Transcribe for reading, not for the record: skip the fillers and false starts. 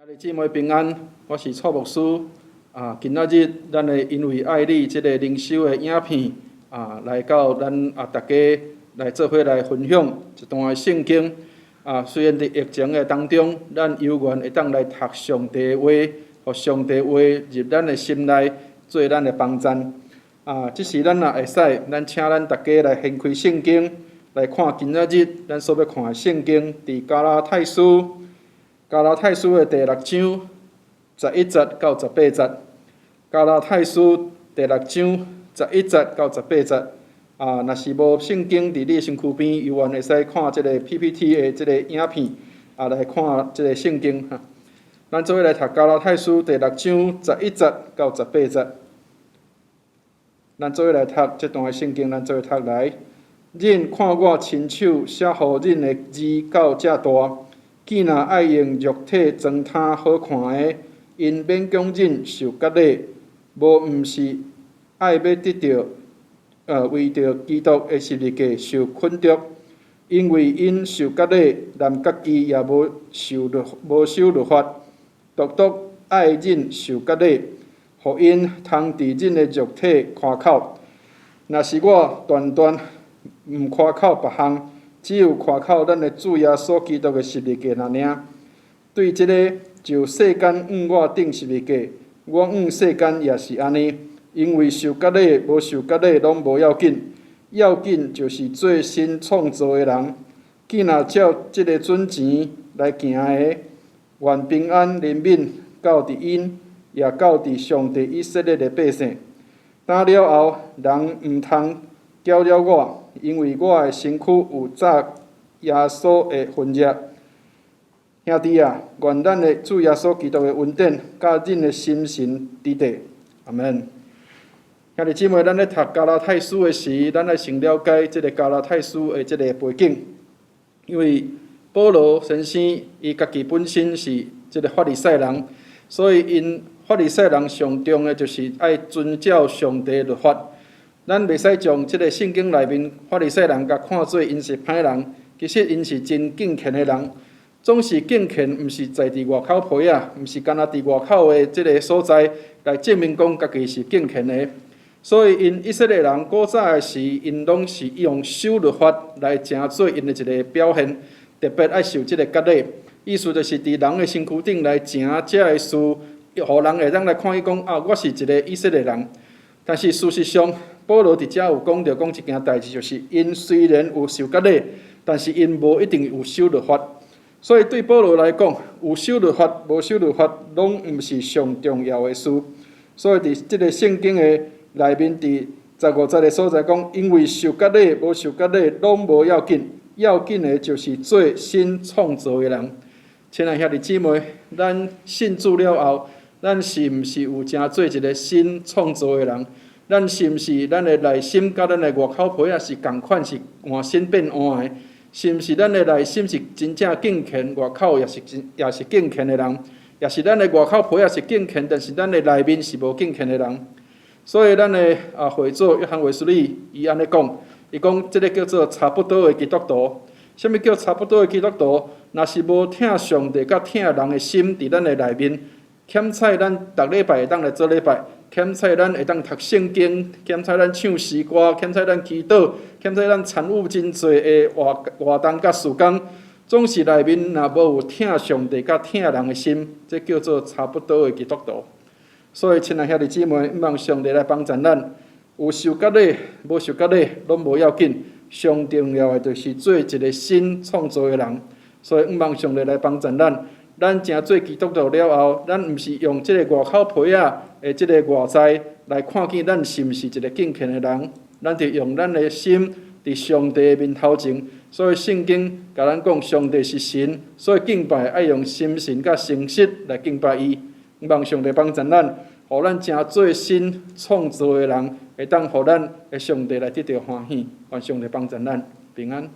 兄弟姊妹平安，我是蔡牧師。今仔日咱會因為愛你這個靈修的影片來到咱大家來做伙來分享一段的聖經。雖然佇疫情的當中，咱猶原會當來讀上帝的話，予上帝話入咱的心內，做咱的幫贊。這時咱若會使，咱請咱逐家來掀開聖經，來看今仔日咱所欲看的聖經，佇加拉太書。加拉太書的第六章11節到18節，加拉太書第六章十一節到十八節。若是無聖經佇你身軀邊，猶原會使看這个 PPT 的這个影片，來看這个聖經哈。咱做伙來讀加拉太書第六章十一節到十八節。咱做伙來讀這段的聖經，咱做伙讀來。恁看我親手寫予恁的字到遮大。既若愛用肉體裝呔好看的，𪜶勉強恁受割禮，無毋是愛欲得著，為著基督的十字架受捆束。因為𪜶受割禮，連家己也無守律法，獨獨愛恁受割禮，予𪜶通佇恁的肉體誇口。若是我斷斷毋誇口別項。只有誇口咱的主耶穌基督的十字架爾爾。對這个，就世間向我釘十字架，我向世間也是按呢。因為受割禮無受割禮攏無要緊，要緊就是做新創造的人。既若照這个準繩來行的，願平安憐憫到佇𪜶，也到佇上帝以色列的百姓。打了後，人毋通攪擾我。因為我的身軀有紮耶穌的痕跡。兄弟啊，願咱的主耶穌基督的恩典，佮恁的心神佇底。阿門。兄弟姊妹，咱咧讀加拉太書的時，咱愛先了解這个加拉太書的這个背景。因為保羅先生伊家己本身是這个法利賽人，所以𪜶法利賽人上重的就是愛遵照上帝律法。咱袂使將這个聖經內面法利賽人共看做𪜶是歹人，其實𪜶是真敬虔的人。總是敬虔，毋是在佇外口皮仔，毋是干焦佇外口的這个所在來證明講家己是敬虔的。所以，𪜶以色列人古早的時，𪜶攏是用守律法來成做𪜶的一个表現，特別愛受這个割禮，意思就是佇人的身軀頂來成這个事，予人會當來看見講啊，我是一个以色列人。但是事實上，保羅佇遮有講著講一件代誌，就是𪜶雖然有受割禮，但是𪜶無一定有守律法。所以對保羅來講，有守律法、無守律法，攏毋是上重要的事。所以佇這个聖經的內面，佇15節的所在講，因為受割禮、無受割禮，攏無要緊，要緊的就是做新創造的人。親愛兄弟姊妹，咱信主了後，咱是毋是有成做一个新創造的人？咱是毋是咱的內心佮咱的外口皮仔是仝款，是換新變換的？是毋是咱的內心是真正敬虔，外口也是敬虔的人？抑是咱的外口皮仔是敬虔，但是咱的內面是無敬虔的人？所以咱的會祖約翰衛斯理伊按呢講，伊講這个叫做差不多的基督徒。啥物叫差不多的基督徒？若是無疼上帝佮疼人的心佇咱的內面，欠彩咱逐禮拜會當來做禮拜，欠彩咱會當讀聖經，欠彩咱唱詩歌，欠彩咱祈禱，欠彩咱參與真濟的活動佮事工，總是內面若無有疼上帝佮疼人的心，這叫做差不多的基督徒。所以，親愛兄弟姊妹，望上帝來幫助咱，有受割禮，無受割禮，攏無要緊，上重要的就是做一个新創造的人。所以，望上帝來幫助咱。咱成做基督徒了後，咱毋是用這个外口皮仔的這个外在來看見咱是毋是一个敬虔的人，咱著用咱的心佇上帝的面頭前。所以聖經共咱講，上帝是神，所以敬拜愛用心神佮誠實來敬拜伊。望上帝幫助咱，予咱成做新創造的人，會當予咱的上帝來得著歡喜。願上帝幫助咱，平安。